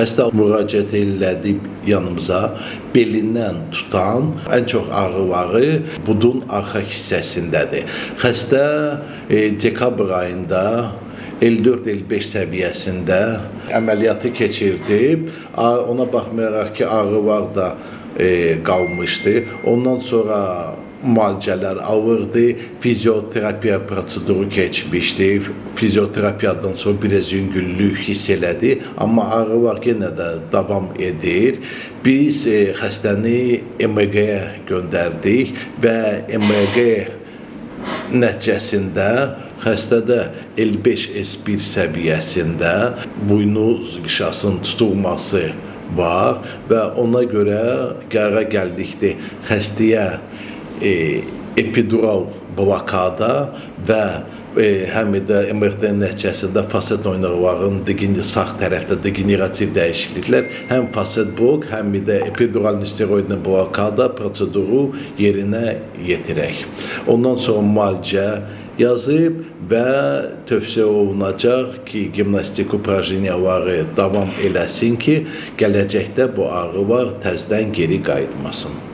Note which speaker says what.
Speaker 1: Xəstə müraciət elədi yanımıza, belindən tutan ən çox ağrı varı budun arxa hissəsindədir. Xəstə dekabr ayında 54-55 səviyyəsində əməliyyatı keçirdib. Ona baxmayaraq ki, ağrı var da qalmışdı. Ondan sonra müalicələr alırdı, fizioterapiya proseduru keçmişdi. Fizioterapiyadan sonra biraz yüngüllük hiss elədi, amma ağrı var yenə də davam edir. Biz xəstəni MRT-yə göndərdik və MRT nəticəsində xəstədə L5-S1 səviyyəsində buynuz qişasının tutulması var və ona görə qərara gəldikdə xəstəyə epidural blokada və həm də MRT nəticəsində faset oynaqlarının sağ tərəfdə degenerativ dəyişikliklər, həm faset blok, həm də epidural steroidli blokada proseduru yerinə yetirək. Ondan sonra müalicə yazıb və tövsiyə olunacaq ki, gimnastik uprajeniyaları davam eləsin ki, gələcəkdə bu ağrı var təzədən geri qayıtmasın.